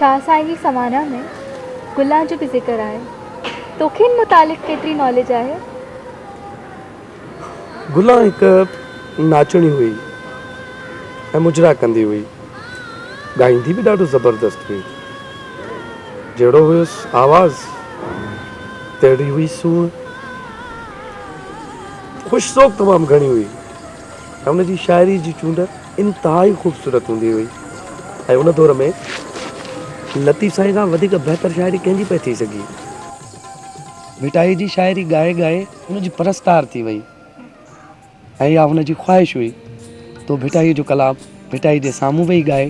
شاهه سائين جي سوانح ۾ گلان جو به ذڪر آهي. توکي ان متعلق ڪيتري ناليج آهي؟ گلان هڪ ناچڻي هئي ۽ مجرا ڪندي هئي. ڳائيندي به ڏاڍو زبردست هئي. جهڙو هيس آواز تهڙي هئي سونهن. خوش ذوق تمام گهڻي هئي ۽ ان جي شاعري جي چونڊ انتهائي خوبصورت هوندي هئي ۽ ان دور ۾ لطيف سائين کان وڌيڪ بهتر شاعري ڪنهن جي پئي ٿي سگهي. ڀٽائي جي شاعري ڳائي ڳائي هن جي پرستار ٿي وئي ۽ اها هن جي خواهش هئي ته هو ڀٽائي جو ڪلام ڀٽائي جي سامهون ويهي ڳائي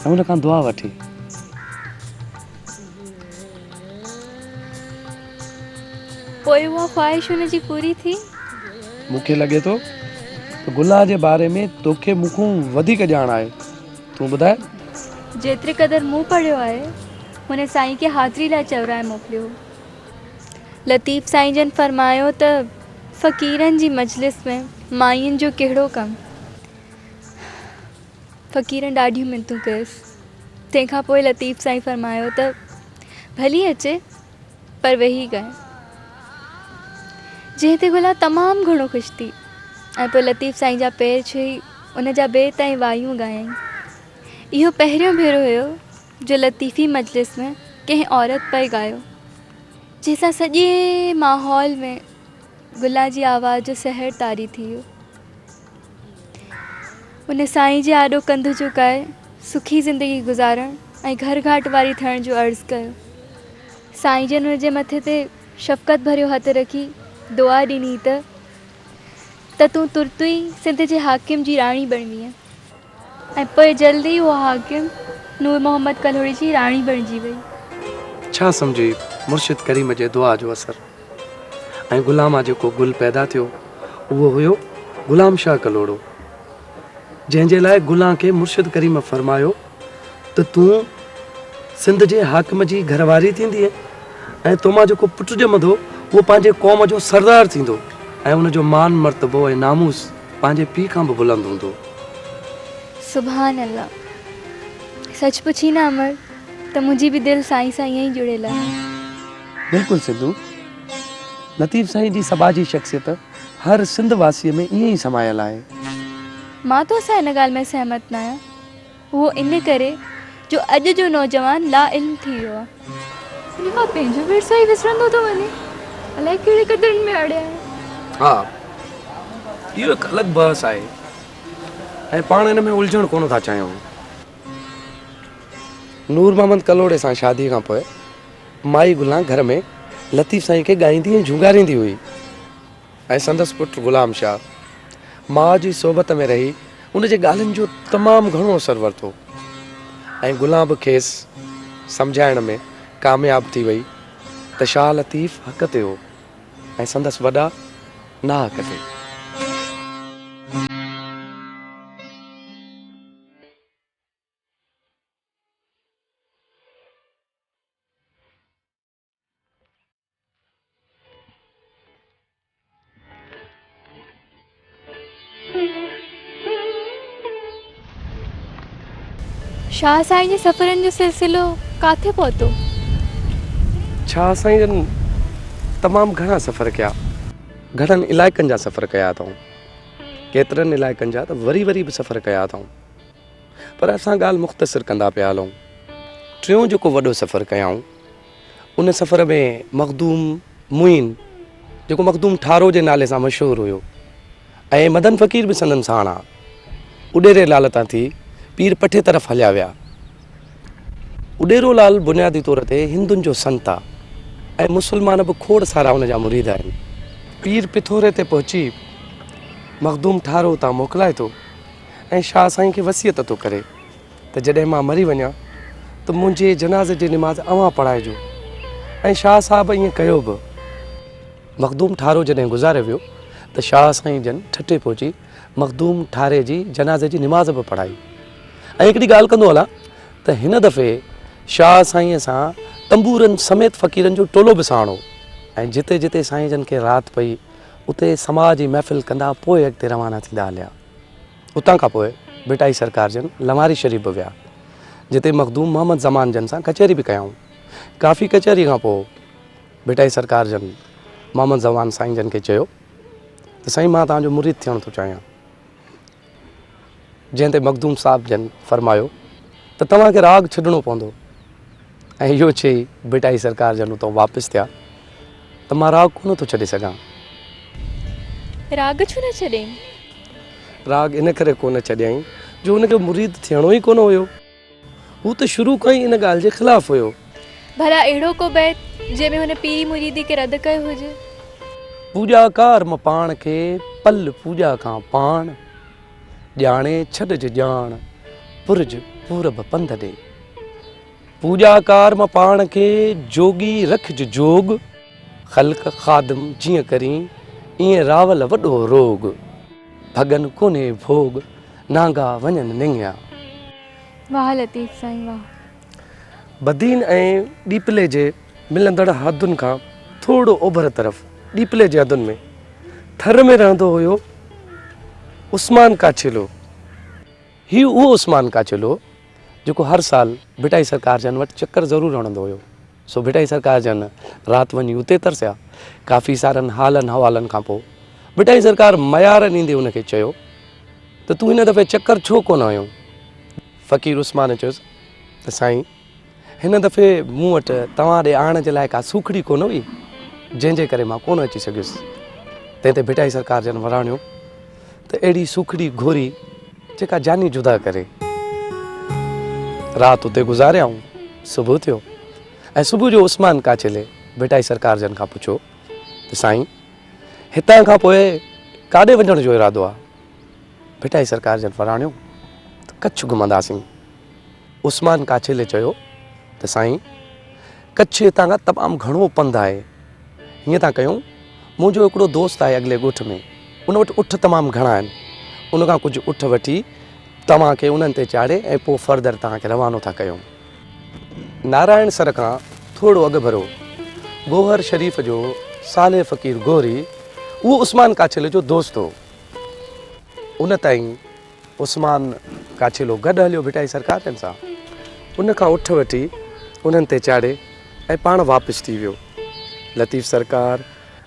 ۽ هن کان دعا وٺي. پوء اها خواهش هن جي پوري ٿي؟ مون کي لڳي ٿو ته گلان جي باري ۾ توکي مون کان وڌيڪ ڄاڻ آهي. تون ٻڌاء. جيتري قدر مون پڙهيو آهي، هن سائين کي حاضري لاء چورائي موڪليو هو. لطيف سائين جن فرمايو ته فقيرن جي مجلس ۾ ماين جو ڪهڙو ڪم. فقيرن ڏاڍيون منتون ڪيس. تنهن کان پوء لطيف سائين فرمايو ته ڀلي اچي پر ويهي ڳائي. جنهن تي گلان تمام گهڻو خوش ٿي ۽ پوء لطيف سائين جا پير ڇهي ان جا بيت ۽ وايون ڳايائين. اهو پهريون ڀيرو هيو جو لطيفي مجلس ۾ ڪنهن عورت پئي ڳايو، جنهن سان سڄي ماحول ۾ گلان جي آواز جو سحر طاري ٿي ويو. ان سائين جي آڏو ڪنڌ جهڪائي سکي زندگي گذارڻ ۽ گهر گهاٽ واري ٿيڻ جو عرض ڪيو. سائين جن ان جي مٿي تي شفقت ڀريو هٿ رکي دعا ڏني ته ته تون ترت ئي سنڌ جي حاڪم جي راڻي بڻبينء. ۽ پوء جلد ئي اها حاڪم نور محمد ڪلهوڙي جي راڻي بڻجي وئي. ڇا سمجهي مرشد ڪريم جي دعا جو اثر ۽ غلام مان جيڪو گل پيدا ٿيو اهو هيو غلام شاهه ڪلهوڙو جنهن جي لاء گلان کي مرشد ڪريم فرمايو ته تون سنڌ جي حاڪم جي گهر واري ٿيندينء ۽ تو مان جيڪو پٽ ڄمندو اهو پنهنجي قوم جو سردار ٿيندو ۽ ان جو مان مرتبو ۽ ناموس پنهنجي پيء کان به بلند هوندو. سبحان الله سچ پڇين نه امڙ ته منهنجي به دل سائين سان ائين ئي جڙيل آهي. بلڪل سنڌو، لطيف سائين جي سٻاجهي شخصيت هر سنڌ واسيء ۾ ائين ئي سمايل آهي. مان توسان ان ڳالهه ۾ سهمت ناهيان. اهو ان ڪري جو اڄ جو نوجوان لا علم ٿي ويو آهي. ان کان پنهنجو ورثو ئي وسرندو ٿو وڃي. الائي ڪهڙي قدرن ۾ اڙيا آهن. ها اهو هڪ الڳ بحث آهي ۽ پاڻ ان ۾ الجهڻ ڪونه ٿا چاهيون. نور محمد ڪلهوڙي سان شادي کان پوء مائي گلان گهر ۾ لطيف سائين کي ڳائيندي ۽ جهونگاريندي هئي. ۽ سندس پٽ غلام شاهه ماء جي صحبت ۾ رهي ان جي ڳالهين جو تمام گهڻو اثر ورتو ۽ گلان به کيس سمجهائڻ ۾ ڪامياب ٿي وئي ته شاهه لطيف حق تي هو ۽ سندس وڏا ناحق تي. شاهه سائين جي سفرن جو سلسلو ڪاٿي پهتو؟ شاهه سائين جن تمام گهڻا سفر ڪيا. گهڻن علائقن جا سفر ڪيا اٿائون. ڪيترن علائقن جا ته وري وري به سفر ڪيا اٿائون. پر اسان ڳالهه مختصر ڪندا پيا هلون. ٽيون جيڪو وڏو سفر ڪيائون. ان سفر ۾ مخدوم معين جيڪو مخدوم ٺارو جي نالي سان مشهور هيو ۽ مدن فقير به سندن ساڻ ها، اڏيري لال تان ٿي پير پٺي طرف هليا ويا. اڏيرو لال بنيادي طور تي هندن جو سنت آ ۽ مسلمان به کوڙ سارا ان جا مريد آهن. پير پٿوري تي پهچي مخدوم ٺارو اتان موڪلائي ٿو ۽ شاهه سائين کي وصيت ٿو ڪري. ته جڏهن مان مري وڃان ته منهنجي جنازي جي نماز اوهان پڙهائجو ۽ شاهه صاحب ائين ڪيو به. مخدوم ٺارو جڏهن گذاري ويو ته شاهه سائين جن ٺٽي پهچي مخدوم ٺاري جي جنازي جي نماز به پڙهائي ۽ هڪڙي ڳالهه ڪندو هلان ته هن دفعي شاهه سائين سان تنبورن سميت فقيرن جو ٽولو به ساڻ هو ۽ جتي جتي سائين جن کي رات پئي اتي سماع جي محفل ڪندا پوء اڳتي روانا ٿيندا هليا. اتان کان پوء ڀٽائي سرڪار جن لنواري شريف به ويا. جتي مخدوم محمد زمان جن سان ڪچهري به ڪيائون. ڪافي ڪچهري کان پوء ڀٽائي سرڪار جن محمد زمان سائين جن کي چيو ته سائين مان توهان جو مريد ٿيڻ ٿو چاهيان. جنهن تي مخدوم صاحب جن فرمايو ته توهان کي راڳ ڇڏڻو پوندو ۽ اهو چئي ڀٽائي سرڪار جن اتان واپس ٿيا ته مان راڳ ڪونه ٿو ڇڏي سگهان. راڳ ڇو نه ڇڏيائين؟ راڳ ان ڪري ڪونه ڇڏيائين جو هن کي مريد ٿيڻو ئي ڪونه هيو. هو ته شروع کان ئي ان ڳالهه جي خلاف هيو. ڀلا اهڙو ڪو بيت جنهن ۾ هن پيري مريدي کي رد ڪيو هجي؟ پوڄا ڪار م پاڻ کي، پل پوڄا کان پاڻ، ڄاڻي ڇڏج ڄاڻ، پرج پورب پنڌ ڏي. پوڄا ڪار م پاڻ کي، جوڳي رکج جوڳ، خلق خادم جيئن ڪرين، ايئن راول وڏو روڳ، ڀڳن ڪونهي ڀوڳ، نانگا وڃن نڱيا. واهه لطيف سائين واهه. بدين ۽ ڏيپلي جي ملندڙ حدن کان ٿورو اوڀر طرف ڏيپلي جي حدن ۾ ٿر ۾ رهندو هيو عثمان ڪاڇيلو. هي اهو عثمان ڪاڇيلو هو جيڪو هر سال ڀٽائي سرڪار جن وٽ چڪر ضرور هڻندو هيو. سو ڀٽائي سرڪار جن رات وڃي اتي ترسيا. ڪافي سارن حالن حوالن کان پوء ڀٽائي سرڪار ميار ڏيندي ان کي چيو ته تون هن دفعي چڪر ڇو ڪونه هنيو؟ فقير عثمان چيس ته سائين هن دفعي مون وٽ توهان ڏي آڻڻ جي لاء ڪا سوکڙي ڪونه هئي، جنهن جي ڪري مان ڪونه اچي سگهيس. تنهن تي ڀٽائي سرڪار جن وراڻيو ته اهڙي سوکڙي گهوري جيڪا جاني جدا ڪري. رات اتي گذاريائون، صبح ٿيو ۽ صبح جو عثمان ڪاڇيلي ڀٽائي سرڪار جن کان پڇيو ته سائين هتان کان پوء ڪاڏي وڃڻ جو ارادو آ؟ ڀٽائي سرڪار جن وراڻيو ته ڪڇ گهمنداسين. عثمان ڪاڇيلي چيو ته سائين ڪڇ هتان کان تمام گهڻو پنڌ آهي، هيئن ٿا ڪيون منهنجو هڪڙو دوست آهي اڳلي ڳوٺ ۾ ان وٽ اٺ تمام گهڻا آهن ان کان ڪجهه اٺ وٺي توهان کي انهن تي چاڙهي ۽ پوء فردر توهان کي روانو ٿا ڪيون. نارائڻ سر کان ٿورو اڳڀرو گوهر شريف جو صالح فقير گوهري اهو عثمان ڪاڇيلي جو دوست هو. ان تائين عثمان ڪاڇيلو گڏ هليو ڀٽائي سرڪار جن سان. ان کان اٺ وٺي انهن تي چاڙهي ۽ پاڻ واپس ٿي ويو. لطيف سرڪار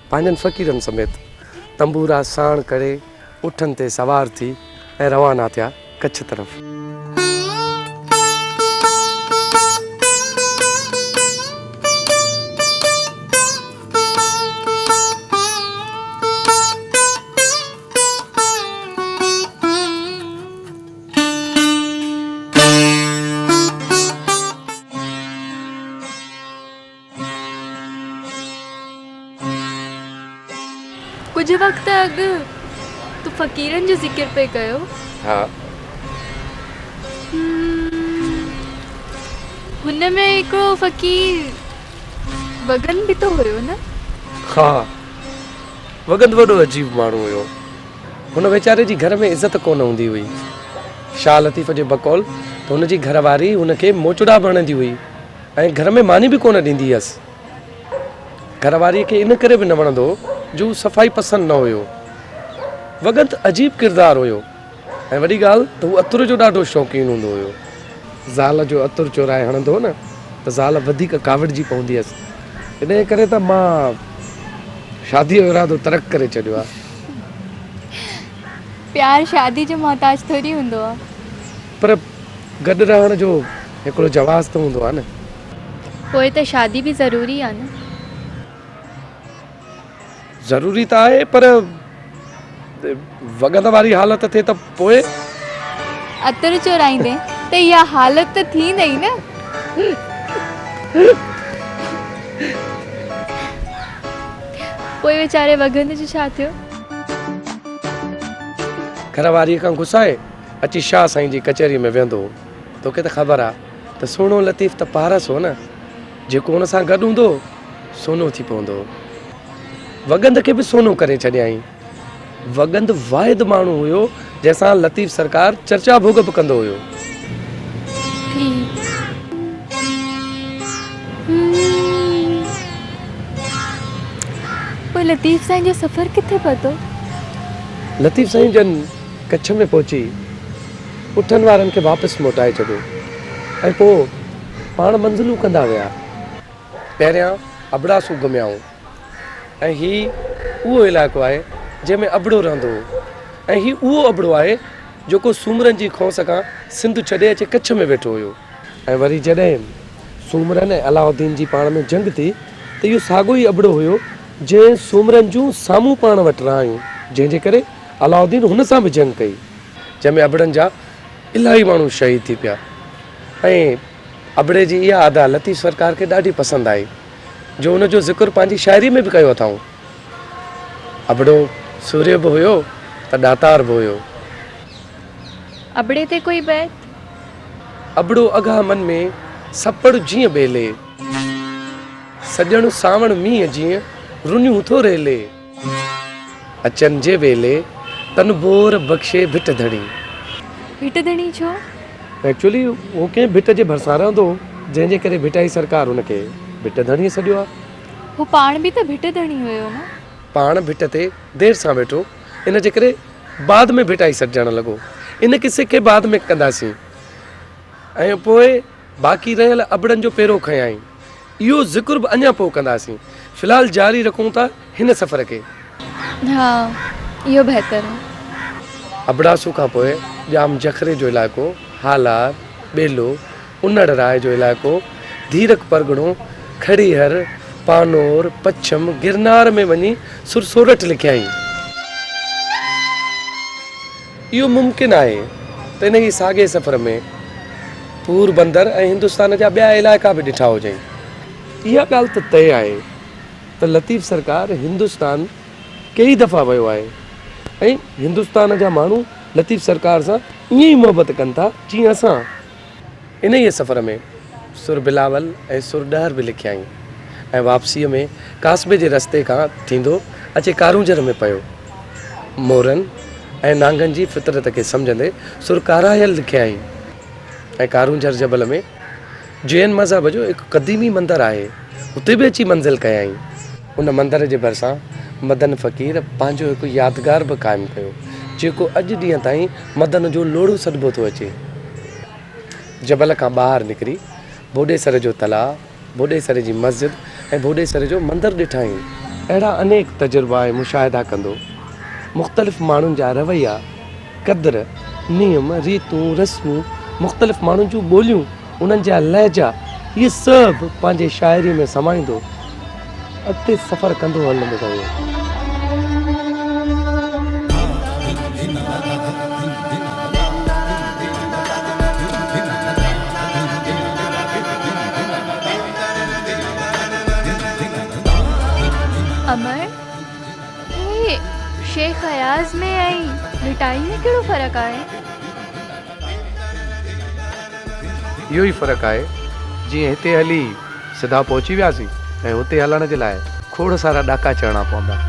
پنهنجن فقيرن سميت تنبورا ساڻ ڪري اٺن تي سوار ٿي ۽ روانا ٿيا ڪڇ طرف. ڪجهه وقت اڳ تو فقيرن جو ذڪر پئي ڪيو. ها. هن ۾ هڪڙو فقير وڳن به ته هيو نه؟ ها. وڳن وڏو عجيب ماڻهو هيو. هن ويچاري جي گهر ۾ عزت ڪونه هوندي هئي. شاهه لطيف جي بقول ته هن جي گهر واري هن کي موچڙا به هڻندي هئي ۽ گهر ۾ ماني به ڪونه ڏيندي هيس. گهر واريء کي ان ڪري به نه وڻندو هو جو هو صفائي پسند نه هيو. وڳن ته عجيب ڪردار هيو ۽ وڏي ڳالهه ته هو عطر جو ڏاڍو شوقين هوندو هيو. زال جو عطر چورائي هڻندو هو نه ته زال وڌيڪ ڪاوڙجي پوندي هيس. انهيء ڪري ته مان شاديء جو ارادو ترڪ ڪري ڇڏيو آهي. پيار شاديء جو محتاج ٿوري هوندو آهي. پر گڏ رهڻ جو هڪڙو جواز ته هوندو آهي نه. پوء ته شادي به ضروري آهي نه. ضروري ته آهي پر وڳن واري حالت ٿئي ته پوء؟ عطر چورائيندين ته اها حالت ته ٿيندئي نه. پوء ويچاري وڳن جو ڇا ٿيو؟ گهر واريء کان گسائي اچي شاهه سائين جي ڪچهريء ۾ ويهندو هو. توکي ته خبر آ ته سهڻو لطيف ته پارس هو نه. جيڪو هن سان گڏ هوندو هو، سونو ٿي پوندو هو. وڳند کي به سونو ڪري ڇڏيائين. وڳند واحد ماڻهو هيو جنهن سان لطيف سرڪار چرچا ڀوڳ به ڪندو هيو. پوء لطيف سائين جو سفر ڪٿي پهتو؟ لطيف سائين جن ڪڇ ۾ پهچي اٺن وارن کي واپس موٽائي ڇڏيو. ۽ پوء پاڻ منزلون ڪندا ويا. پهريان ابڙاسو گهميائون ۽ هي اهو علائقو آهي جنهن ۾ ابڙو رهندو هو ۽ هي اهو ابڙو آهي جيڪو سومرن جي کونس کان سنڌ ڇڏي اچي ڪڇ ۾ ويٺو هيو. ۽ وري جڏهن سومرن ۽ علاؤالدين جي پاڻ ۾ جنگ ٿي ته اهو ساڳيو ئي ابڙو هيو جنهن سومرن جون سامهون پاڻ وٽ رهايون جنهن جي ڪري علاؤالدين هن سان به جنگ ڪئي جنهن ۾ ابڙن جا الاهي ماڻهو شهيد ٿي پيا ۽ ابڙي جي اها ادا لطيف سرڪار کي ڏاڍي پسند آئي جو ان جو ذڪر پنهنجي شاعري ۾ به ڪيو اٿائون. ابڙو سورهيه به هيو ته ڏاتار به هيو. ابڙي تي ڪوئي بيت؟ ابڙو اگها من ۾ سپڙ جيئن ٻيلي. سڄڻ سانوڻ مينهن جيئن رنيون ٿو ريلي. اچن جي ويلي تن بور بخشي ڀٽ ڌڻي. ڀٽ ڌڻي ڇو؟ ايڪچوئلي هو ڪنهن ڀٽ جي ڀرسان رهندو هو، جنهن جي ڪري ڀٽائي سرڪار هن کي ڀٽ ڌڻي سڏيو آهي. هو پاڻ به ته ڀٽ ڌڻي هيو نه؟ پاڻ ڀٽ تي دير سان ويٺو، ان جي ڪري بعد ۾ ڀٽائي سڏجڻ لڳو. ان قصي کي بعد ۾ ڪنداسين. ۽ پوء باقي رهيل ابڙن جو پيرو کنيائين. اهو ذڪر به اڃا پوء ڪنداسين. في الحال جاري رکون ٿا هن سفر کي. ها اهو بهتر آهي. ابڙاسو کان پوء ڄام جکري جو علائقو، هالار، ٻيلو، انڙ راء جو علائقو، ڌيرڪ پرڳڻو، کڙيهر، پانور، پڇم، گرنار ۾ وڃي سر سورٺ لکيائين. اهو ممڪن آهي ته انهيء ساڳئي سفر ۾ پور بندر ۽ هندستان جا ٻيا علائقا به ڏٺا هجئين. اها ڳالهه ته طئي آهي ته لطيف سرڪار هندستان ڪيئي دفعا ويو آهي ۽ هندستان جا ماڻهو لطيف سرڪار سان ائين ئي محبت ڪن ٿا جيئن اسان. انهيء سفر ۾ سر بلاول ۽ سر ڏهر به لکيائين ۽ واپسيء ۾ ڪاسبي جي رستي کان ٿيندو اچي ڪارونجهر ۾ پيو. مورن ۽ نانگن جي فطرت کي سمجهندي سر ڪاراهيل لکيائين ۽ ڪارونجهر جبل ۾ جين مذهب جو هڪ قديمي مندر آهي، اتي به اچي منزل ڪيائين. ان مندر جي ڀرسان مدن فقير پنهنجو هڪ يادگار به قائم ڪيو، جيڪو اڄ ڏينهن تائين مدن جو لوڙهو سڏبو ٿو اچي. جبل کان ٻاهر نڪري ڀوڏيسر جو تلاء، ڀوڏيسر جي مسجد ۽ ڀوڏيسر جو مندر ڏٺائين. اهڙا انيڪ تجربا ۽ مشاهدا ڪندو، مختلف ماڻهن جا رويا، قدر، نيم، ريتون، رسمون، مختلف ماڻهن جون ٻوليون، انهن جا لهجا، اهي سڀ پنهنجي شاعريء ۾ سمائيندو، اڳتي سفر ڪندو هلندو رهيو. امر، هي شيخ اياز ۾ ۽ ڀٽائي ۾ ڪهڙو فرق آهي؟ اهو ئي فرق آهي، جيئن هتي هلي سڌا پهچي وياسين ۽ هتي هلڻ جي لاء کوڙ سارا ڏاڪا چڙهڻا پوندا.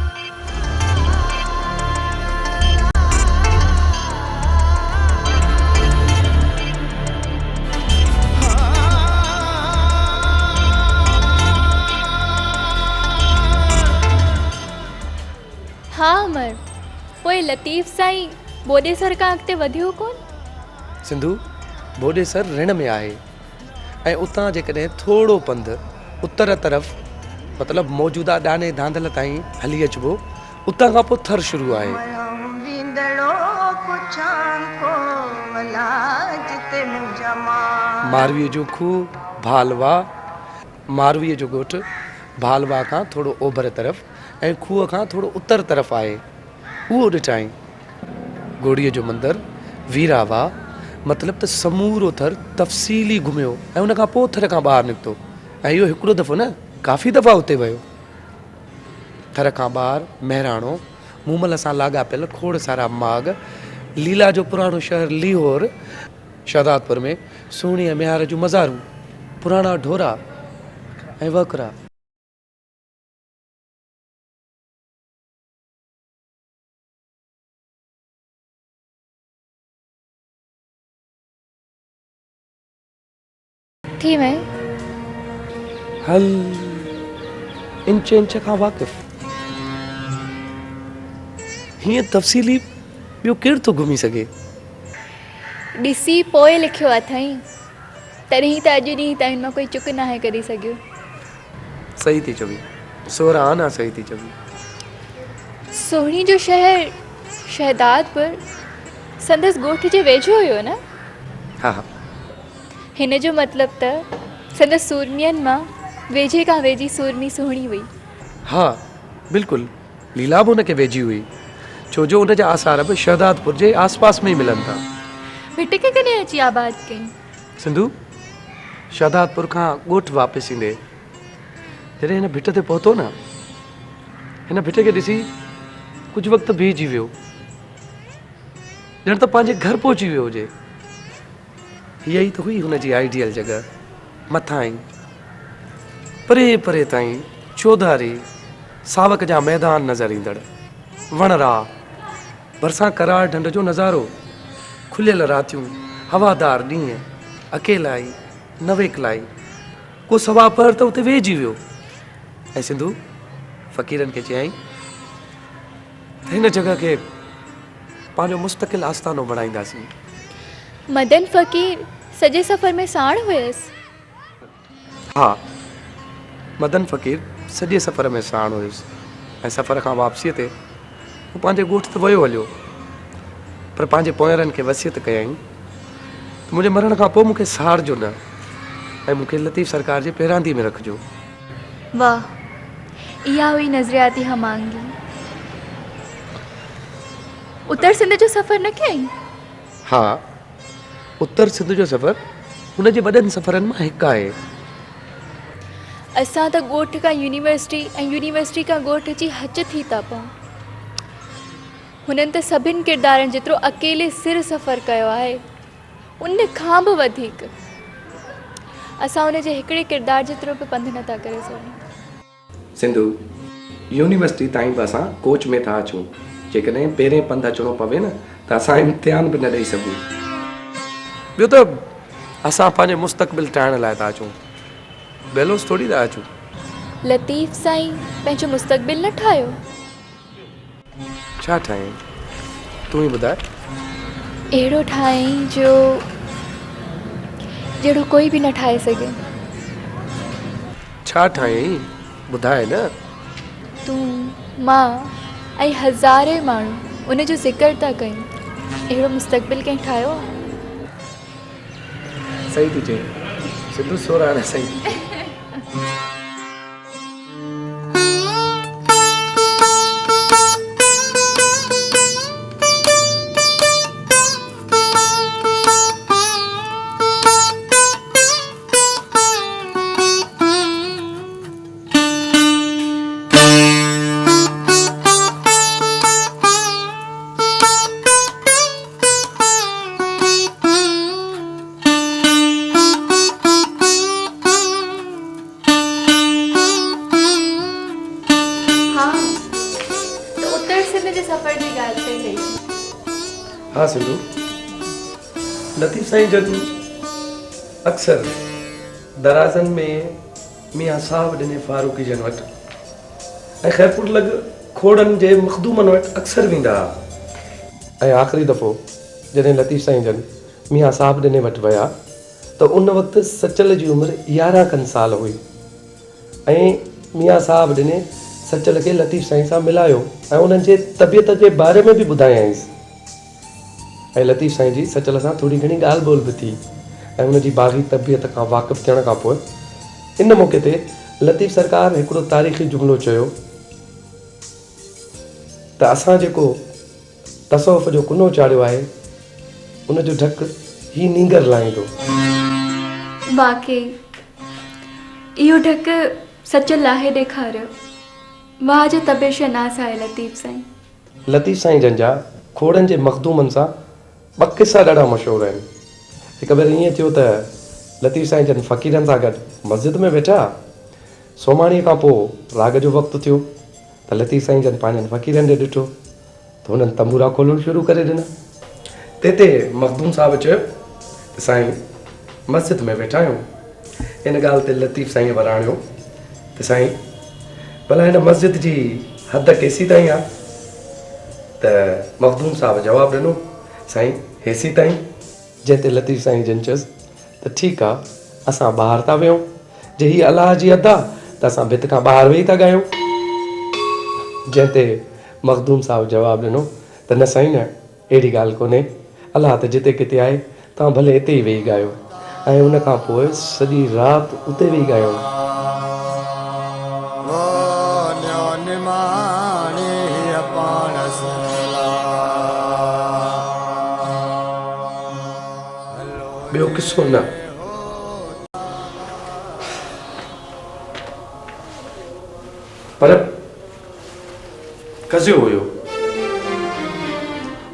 ها امر، پوء لطيف سائين ٻوڏيسر کان اڳتي وڌيو ڪونه؟ سنڌو، ٻوڏيسر رڻ ۾ آهي ۽ اتان جيڪڏهن ٿورو پنڌ اتر طرف مطلب موجوده ڏاني ڌانڌل تائين هلي اچبو، اتان کان پوء ٿر شروع آهي. مارويء جو کوهه، ڀالوا، مارويء جو ڳوٺ ڀالوا کان ٿورو اوڀر طرف ۽ کوهه کان ٿورو اتر طرف آهي. اهو ڏٺائين. گهوڙيء جو مندر، ويرا واهه، مطلب ته سمورو ٿر تفصيلي گهميو ۽ ان کان پوء ٿر کان ٻاهر نڪتو ۽ اهو هڪڙو دفعو نه ڪافي دفعا اتي ويو. ٿر کان ٻاهر مهراڻو، مومل سان لاڳاپيل کوڙ سارا ماڳ، ليلا جو پراڻو شهر ليهور، شهدادپور ۾ سهڻي ۽ ميهار جون مزارون، پراڻا ڍورا ۽ وهڪرا. ٿي وئين. هل انچ انچ کان واقف. هيئن تفصيلي ٻيو ڪير ٿو گهمي سگهي. ڏسي پوء لکيو اٿئين. تڏهن ئي ته اڄ ڏينهن تائين هن مان ڪوئي چڪ ناهي ڪڍي سگهيو. صحيح ٿي چوين سورهن آنا صحيح ٿي چوين. سهڻي جو شهر شهدادپور سندس ڳوٺ جي ويجهو هيو نه؟ ها ها. هن جو مطلب ته سندس سورمين مان ويجهي کان ويجهي سورمي سهڻي هئي. ها بلڪل ليلا به ان کي ويجهي هئي ڇو جو ان جا آثار به شهدادپور جي آس پاس ۾ ئي ملن ٿا. ڀٽ کي ڪڏهن اچي آباد ڪئين؟ سنڌو شهدادپور کان ڳوٺ واپس ايندي جڏهن هن ڀٽ تي پهتو نه، هن ڀٽ کي ڏسي ڪجهه وقت بيهجي ويو، ڄڻ ته پنهنجي گهر پهچي ويو هجي. هيء ئي ته هئي هن جي آئيڊيل جڳهه، مٿانهين، پري پري تائين چوڌاري ساوڪ جا ميدان نظر ايندڙ، وڻراهه، ڀرسان قرار ڍنڍ جو نظارو، کليل راتيون، هوادار ڏينهن، اڪيلائي، نويڪلائي. ڪو سوا پهر ته اتي ويهجي ويو ۽ سنڌو فقيرن کي چيائين ته هن جڳهه کي پنهنجو مستقل آستانو بڻائينداسين. مدن فقير سڄي سفر ۾ ساڻ هيس؟ ها، مدن فقير سڄي سفر ۾ ساڻ هيس ۽ سفر کان واپسيء تي هو پنهنجي ڳوٺ ته ويو هليو پر پنهنجي پوئينرن کي وصيت ڪيائين ته منهنجي مرڻ کان پوء مون کي ساڙجو نه ۽ مون کي لطيف سرڪار جي پيرانديء ۾ رکجو. واهه! اها هئي نظرياتي هم آهنگي. اتر سنڌ جو سفر نه ڪيائين؟ ها، اتر سنڌ جو سفر هن جي وڏن سفرن مان هڪ آهي. اسان ته ڳوٺ کان يونيورسٽي ۽ يونيورسٽي کان ڳوٺ اچي هچ ٿي ٿا پئون. هنن ته سڀن ڪردارن جيترو اڪيلي سر سفر ڪيو آهي، ان کان به وڌيڪ. اسان ان جي هڪڙي ڪردار جيترو به پنڌ نه ٿا ڪري سگهون. سنڌو يونيورسٽي تائين به اسان ڪوچ ۾ ٿا اچون. جيڪڏهن پيرين پنڌ اچڻو پوي نه ته اسان امتحان به نه ڏئي سگهون. ٻيو ته اسان پنهنجي مستقبل ٺاهڻ لاء ٿا اچون، بيلوس ٿوري ٿا اچون. لطيف سائين پنهنجو مستقبل نه ٺاهيو؟ ڇا ٺاهيائين؟ تون ئي ٻڌاء. اهڙو ٺاهيائين جو جهڙو ڪوئي به نه ٺاهي سگهي. ڇا ٺاهيائين؟ ٻڌاء نه. تون، مان ۽ هزارين ماڻهو ان جو ذڪر ٿا ڪيون. اهڙو مستقبل ڪنهن ٺاهيو آهي؟ صحيح ٿي چئين سنڌو، سوراڻي صحيح ٿي چئين. ها ته اتر سنڌ جي سفر جي ڳالهه پئي ڪئي سين. ها سنڌو، لطيف سائين جن اڪثر درازن ۾ ميان صاحب ڏني فاروقي جن وٽ ۽ خيرپور لڳ کوڙن جي مخدومن وٽ اڪثر ويندا ها ۽ آخري دفعو جڏهن لطيف سائين جن ميان صاحب ڏني وٽ ويا ته ان وقت سچل جي عمر 11 کن سال هئي ۽ ميان صاحب ڏني سچل کي لطيف سائين سان ملايو ۽ انهن جي طبيعت جي باري ۾ به ٻڌايائينس ۽ لطيف سائين جي سچل سان ٿوري گهڻي ڳالهه ٻولهه به ٿي ۽ ان جي باغي طبيعت کان واقف ٿيڻ کان پوء ان موقعي تي لطيف سرڪار هڪڙو تاريخي جملو چيو ته اسان جيڪو تصوف جو ڪنو چاڙهيو آهي، ان جو ڍڪ هي نينگر لاهيندو. واقعي اهو ڍڪ سچل لاهي ڏيکاريو. واهه جو طبع شناس آهي لطيف سائين. لطيف سائين جن جا کوڙن جي مخدومن سان ٻه قصا ڏاڍا مشهور آهن. هڪ ڀيري ائين ٿيو ته لطيف سائين جن فقيرن سان گڏ مسجد ۾ ويٺا. سومهاڻيء کان پوء راڳ جو وقت ٿيو ته لطيف سائين جن پنهنجن فقيرن ڏي ڏٺو ته هنن تنبورا کولڻ شروع ڪري ڏنا. تنهن تي مخدوم صاحب چيو ته سائين مسجد ۾ ويٺا آهيون. ان ڳالهه تي لطيف سائينء وراڻيو ته سائين ڀلا هن مسجد جي حد ڪيسيتائين آهي؟ ته مخدوم صاحب جواب ڏنو سائين هيسيتائين. جنهن تي لطيف سائين جن چيس ته ٺيڪ آ. اسان ٻاهر ٿا ويهون، جي هيء الله جي ادا ته اسان ڀت کان ٻاهر ويهي ٿا ڳايون. جنهن تي مخدوم صاحب جواب ڏنو ته نه سائين نه، اهڙي ڳالهه ڪونهي، الله ته جتي ڪٿي آهي، توهان ڀلي اتي ئي ويهي ڳايو. ۽ ان کان پوء سڄي رات اتي ويهي ڳايائون. ٻيو قصو نه. پر قضيو هيو.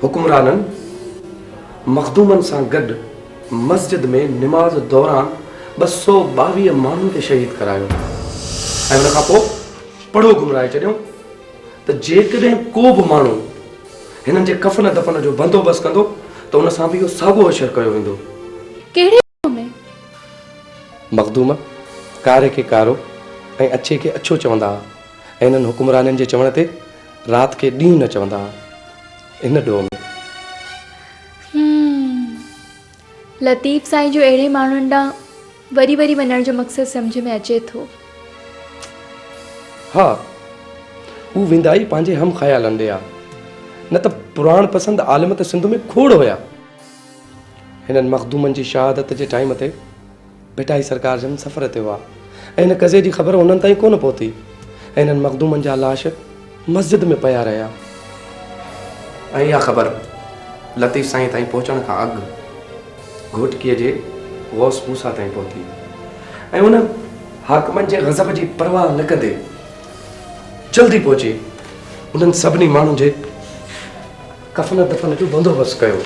حڪمرانن مخدومن سان گڏ مسجد ۾ نماز دوران 222 ماڻهن کي شهيد ڪرايو ۽ ان کان پوء پڙهو گهمرائي ڇڏيائون ته جيڪڏهن ڪو به ماڻهو هنن جي ڪفن دفن جو بندوبست ڪندو ته ان سان به اهو ساڳيو حشر ڪيو ويندو. ڪهڙي ڏوهه ۾؟ مخدوم ڪاري کي ڪارو ۽ اڇي کي اڇو چوندا ها ۽ انهن حڪمرانن جي چوڻ تي رات کي ڏينهن نه چوندا ها. ان ڏوهه ۾. هم. لطيف سائين جو اهڙي ماڻهن ڏانهن وري وري وڃڻ جو مقصد سمجهه ۾ اچي ٿو. ها، هو ويندا ئي پنهنجي هم خيالن ڏي ها، نه ته پراڻ پسند عالم ته سنڌ ۾ کوڙ هيا. هنن مخدومن جي شهادت جي ٽائيم تي ڀٽائي سرڪار جن سفر تي هئا ۽ هن قضيي جي خبر انهن تائين ڪونه پهتي ۽ هنن مخدومن جا لاش مسجد ۾ پيا رهيا ۽ اها خبر لطيف سائين تائين پهچڻ کان اڳ گهوٽڪيء جي غوث موسيٰ تائين پهتي ۽ ان حاڪمن جي غضب جي پرواهه نه ڪندي جلدي پهچي انهن سڀني ماڻهن جي ڪفن دفن جو بندوبست ڪيو.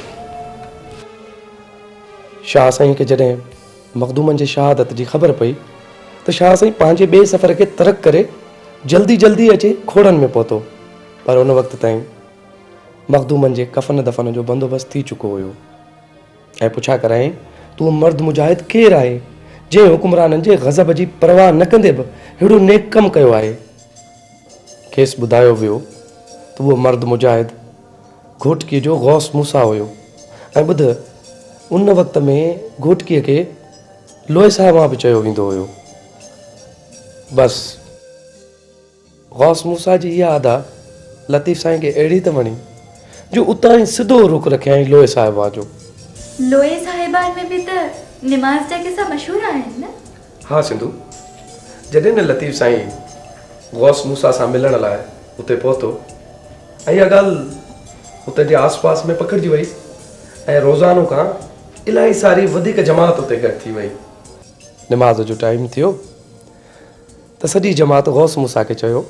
شاهه سائين کي جڏهن مخدومن جي شهادت جي خبر پئي ته شاهه سائين پنهنجي ٻئي سفر کي ترڪ ڪري جلدي جلدي اچي کوڙن ۾ پهتو پر ان وقت تائين مخدومن جي ڪفن دفن جو بندوبست ٿي چڪو هيو ۽ پڇا ڪرايائين ته اهو مرد مجاهد ڪير آهي جنهن حڪمرانن جي غضب جي پرواهه نه ڪندي به ههڙو نيڪ ڪم ڪيو آهي. کيس ٻڌايو ويو ته اهو مرد مجاهد گهوٽڪيء جو غوث موسيٰ هيو ۽ ٻڌ ان وقت ۾ گهوٽڪيء کي لوئي صاحبان به چيو ويندو هيو. بس غوث موسيٰ جي اها ادا لطيف سائين کي اهڙي ته وڻي جو اتان ئي سڌو رخ رکيائين لوئي صاحبان جو. لوئي صاحبان ۾ به ته نماز جا قصا مشهور آهن نه؟ ها سنڌو، جڏهن نه لطيف سائين غوث موسيٰ سان ملڻ لاء اتي پهتو ۽ اها ڳالهه اتي جي آس پاس ۾ پکڙجي وئي ۽ روزانو کان الاهي ساري وڌيڪ جماعت اتي گڏ ٿي وئي. نماز جو ٽائيم ٿيو ته سڄي جماعت غوث موسيٰ کي چيو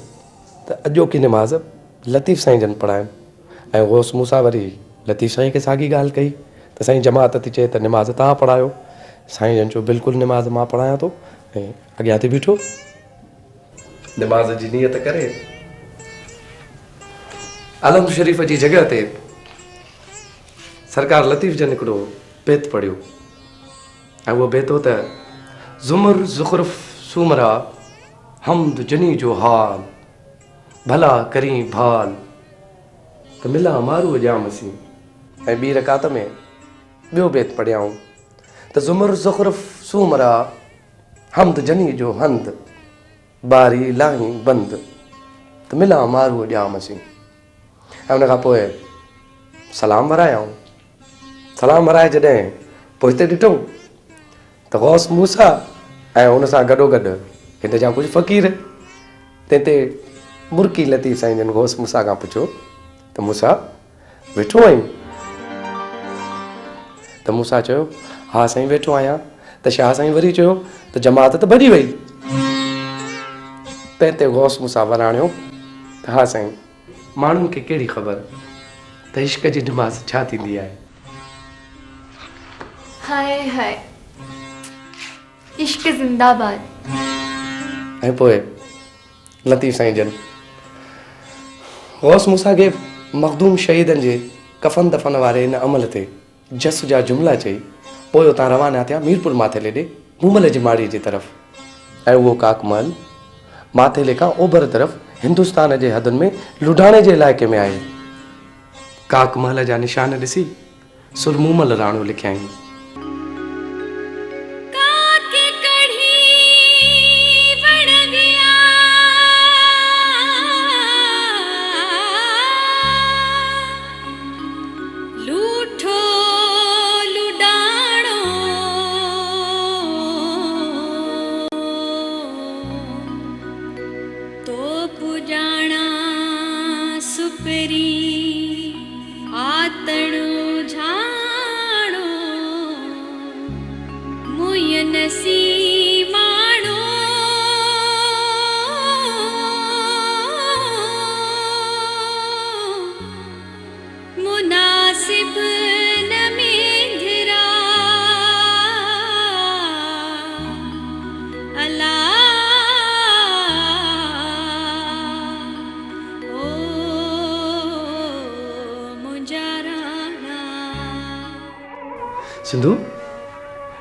ته اڄوڪي نماز لطيف سائين جن پڙهائن ۽ غوث موسيٰ وري لطيف سائين کي ساڳي ڳالهه ڪئي ته سائين جماعت ٿي چئي ته نماز توهان پڙهايو. سائين جن چيو بلڪل نماز مان پڙهايان ٿو ۽ اڳيان ٿي بيٺو. نماز جي نيت ڪري الحمد شريف جي جڳهه تي سرڪار لطيف جن هڪڙو بيت پڙهيو ۽ اهو بيت هو ته زمر زخرف سومرا حمد جني جو حال ڀلا ڪرين ڀال ته ملان ماروء ڄام سين. ۽ ٻي رڪعت ۾ ٻيو بيت پڙهيائون ته زمر زخرف سومرا حمد جني جو هنڌ باري لاهين بند ته ملان ماروء ڄام سين. ۽ ان کان پوء سلام ورايائون. سلام ورائي جڏهن پوئتي ڏٺائون ته غوث موسيٰ ۽ ان سان گڏوگڏ هن جا ڪجهه فقير. تنهن تي مرڪي لطيف سائين جن غوث موسيٰ کان پڇيو ته موسيٰ ويٺو آهين؟ ته موسيٰ چيو ها سائين ويٺو آهيان. ته شاهه سائين وري چيو ته جماعت ته ڀڄي وئي. تنهن تي غوث موسيٰ وراڻيو ته ها سائين. ماڻهن کي ڪهڙي خبر ته عشق جي نماز ڇا ٿيندي آهي. هاء هاء عشق زنده باد. ۽ پوء لطيف سائين جن غوث موسيٰ کي مخدوم شهيدن جي ڪفن دفن واري ان عمل تي جس جا جملا چئي پوء اتان روانا ٿيا ميرپور ماٿيلي ڏي مومل جي ماڙيء جي طرف ۽ اهو ڪاڪ محل ماٿيلي کان اوڀر طرف هندستان جي حدن ۾ لڊاڻي جي علائقي ۾ آهي. ڪاڪ محل جا نشان ڏسي سر مومل راڻو لکيائين. ڪاڪ سنڌو،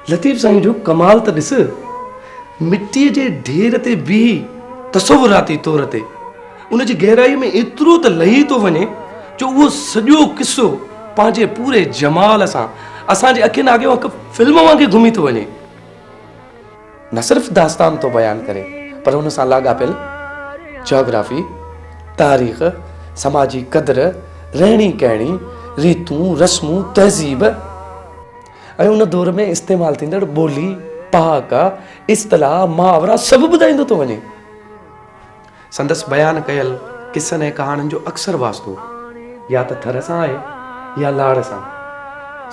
لطيف سائين جو ڪمال ته ڏس، مٽيء جي ڍير تي بيهي تصوراتي طور تي ان جي گهرائيء ۾ ايترو ته لهي ٿو وڃي جو اهو سڄو قصو پنهنجي پوري جمال سان اسان جي اکين آڳيان هڪ فلم وانگي گهمي ٿو وڃي. نه صرف داستان ٿو بيان ڪري پر ان سان لاڳاپيل جاگرافي، تاريخ، سماجي قدر، رهڻي ڪهڻي، ريتون، رسمون، تهذيب ۽ ان دور ۾ استعمال ٿيندڙ ٻولي، پهاڪا، اصطلاح، محاورا سڀ ٻڌائيندو ٿو وڃي. سندس بيان ڪيل قصن ۽ ڪهاڻين جو اڪثر واسطو يا ته ٿر سان آهي يا لاڙ سان.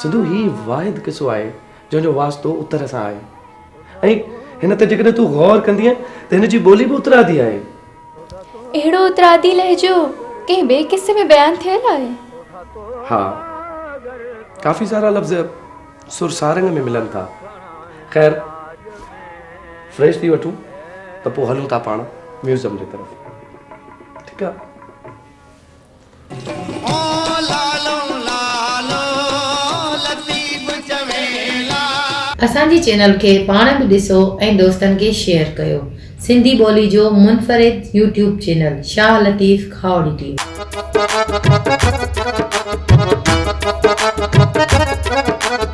سنڌو هي واحد قصو آهي جنهن جو واسطو اتر سان آهي ۽ هن تي جيڪڏهن تون غور ڪندينء ته هن جي ٻولي به اترادي آهي. اهڙو اترادي لهجو ڪنهن ٻئي قصي ۾ بيان ٿيل آهي؟ ها، ڪافي سارا لفظ سر سارنگ ۾ ملن ٿا. خير، فريش ٿي وٺون ته پوء هلون ٿا پاڻ ميوزم جي طرف. ٺيڪ آهي. اسان جي چينل کي پاڻ به ڏسو ۽ دوستن کي شيئر ڪيو سنڌي ٻولي جو منفرد YouTube channel Shah Latif Khahori T V.